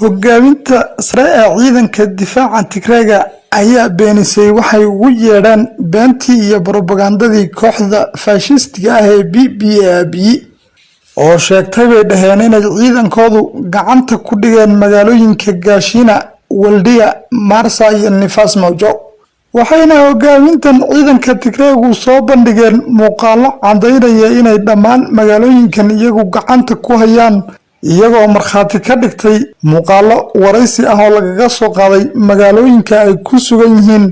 Hogaaminta sare ee ciidanka difaaca Tigreega ayaa beenisay waxay ugu yeedheen beentii iyo barobagandadii kooxda faashistiga ah ee PP ee Abiy, oo sheegtay, bay dhaheen, inay ciidankoodu gacanta ku dhigeen magaalooyinka Gaashina, Waldiya, Marsa iyo Nifas Mawjo. Waxayna hogaamintan ciidanka Tigreegu soo bandhigeen muuqaalo caddaynaya inay dhammaan magaalooyinkan iyagu gacanta ku hayaan, iyagoo markhaati ka dhigtay muuqaalo waraysi ah oo lagaga soo qaaday magaalooyinka ay ku sugan yihiin,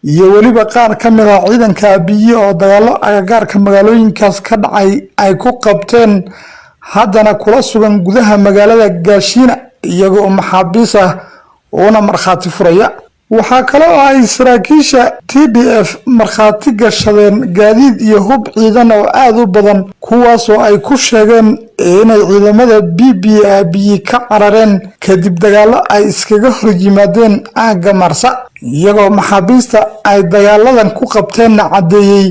iyo weliba qaar ka mid ah ciidanka Abiye oo dagaallo agagaarka magaalooyinkaas ka dhacay ay ku qabteen, haddana kula sugan gudaha magaalada Gaashiina iyagoo maxaabiis ah uuna markhaati furaya. Waxaa kale oo ay saraakiisha TDF markhaati gashadeen gaadiid iyo hub ciidan oo aada u badan, kuwaasoo ay ku sheegeen inay ciidamada PP Abiyi ka carareen kadib dagaallo ay iskaga hor yimaadeen aagga Marsa, iyagoo maxaabiista ay dagaaladan ku qabteenna caddeeyey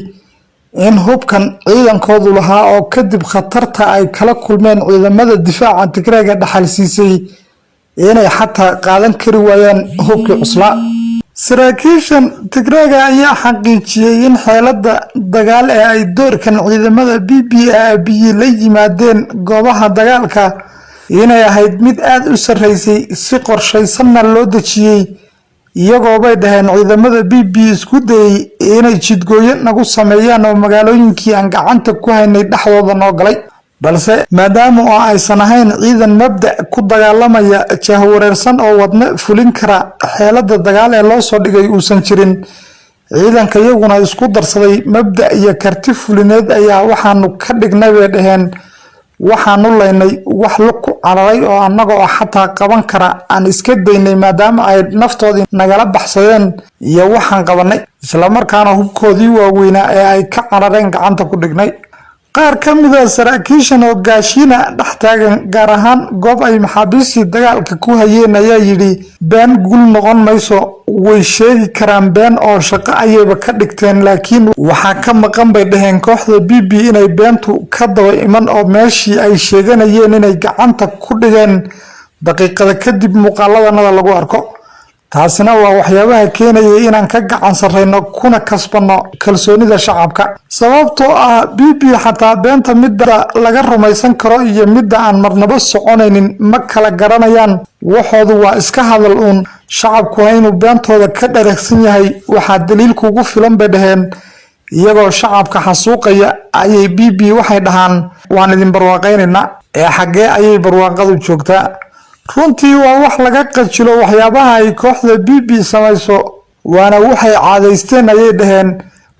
in hubkan ciidankoodu lahaa, oo kadib khatarta ay kala kulmeen ciidamada difaaca Tigreega dhaxal siisay inay xataa qaadan kari waayaan hubkii cuslaa. Saraakiishan Tigreega ayaa xaqiijiyey in xeelada dagaal ee ay doorkan ciidamada PP Abiyi la yimaadeen goobaha dagaalka inay ahayd mid aada u sarreysay, si qorshaysanna loo dejiyey, iyagoo, bay dhaheen, ciidamada PP isku dayay inay jidgooyo nagu sameeyaan oo magaalooyinkii aan gacanta ku haynay dhexdooda noo galay, balse maadaama oo aysan ahayn ciidan mabda' ku dagaalamaya, jahwareersan oo wadne fulin kara xeelada dagaal ee loo soo dhigay uusan jirin, ciidanka iyaguna isku darsaday mabda' iyo karti fulineed, ayaa waxaanu ka dhignay, bay dhaheen, waxaanu laynay wax lug ku cararay oo annaga oo xataa qaban kara aan iska daynay, maadaama ay naftoodii nagala baxsadeen iyo waxaan qabanay, islamarkaana hubkoodii waaweynaa ee ay ka carareen gacanta ku dhignay. Qaar ka mida saraakiishan oo Gaashiina dhex taagan, gaar ahaan goob ay maxaabiistii dagaalka ku hayeen, ayaa yidhi: "Been gul noqon mayso. Way sheegi karaan been oo shaqo ayayba ka dhigteen, laakiin waxaa ka maqan, bay dhaheen, kooxda PP inay beentu ka daba iman oo meeshii ay sheeganayeen inay gacanta ku dhigeen daqiiqada kadib muuqaaladanada lagu arko. Taasina waa waxyaabaha keenayay inaan ka gacan sarrayno kuna kasbanno kalsoonida shacabka, sababtoo ah PP xataa beenta midda laga rumaysan karo iyo midda aan marnabo soconaynin ma kala garanayaan. Waxoodu waa iska hadal uun. Shacabkuna inuu beentooda ka dharagsan yahay waxaa daliil kugu filan, bay dhaheen, iyagoo shacabka xasuuqaya ayay PP waxay dhahaan: 'Waan idin barwaaqaynaynaa.' Ee xaggee ayay barwaaqadu joogtaa? Runtii waa wax laga qajilo waxyaabaha ay kooxda PP samayso, waana waxay caadaysteen,' ayay dhaheen,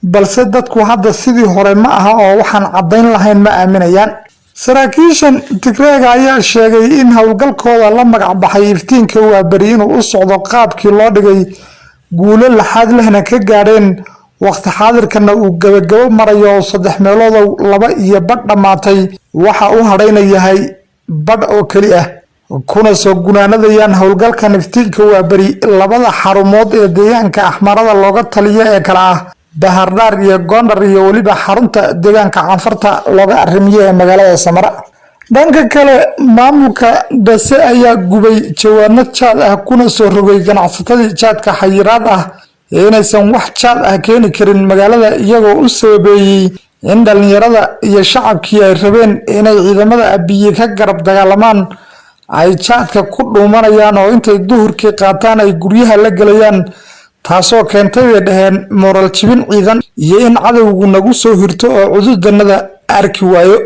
'balse dadku hadda sidii hore ma aha oo waxaan caddayn lahayn ma aaminayaan.' Saraakiishan Tigreega ayaa sheegay in howlgalkooda la magac baxay Iftiinka Waaberi inuu u socdo qaabkii loo dhigay, guulo laxaad lehna ka gaadheen, waqti xaadirkana uu gebagabo marayo oo saddex meeloodow laba iyo badh dhammaatay, waxa u hadhayna yahay badh oo keli ah, kuna soo gunaanadayaan howlgalkan Iftiinka Waaberi labada xarumood ee deegaanka Axmarada looga taliyo ee kala ah Bahardhaar iyo Gondar, iyo weliba xarunta deegaanka Canfarta looga arrimiyo ee magaalada Samara. Dhanka kale, maamulka Dhase ayaa gubay jawaano jaad ah, kuna soo rogay ganacsatadii jaadka xayiraad ah inaysan wax jaad ah keeni karin magaalada, iyagoo u sababeeyey in dhalinyarada iyo shacabkii ay rabeen inay ciidamada Abiye ka garab dagaalamaan ay jaadka ku dhuumanayaan oo intay duhurkii qaataan ay guryaha la gelayaan, taasoo keentay, bay dhaheen, moral jibin ciidan iyo in cadowgu nagu soo hirto oo cududanada arki waayo.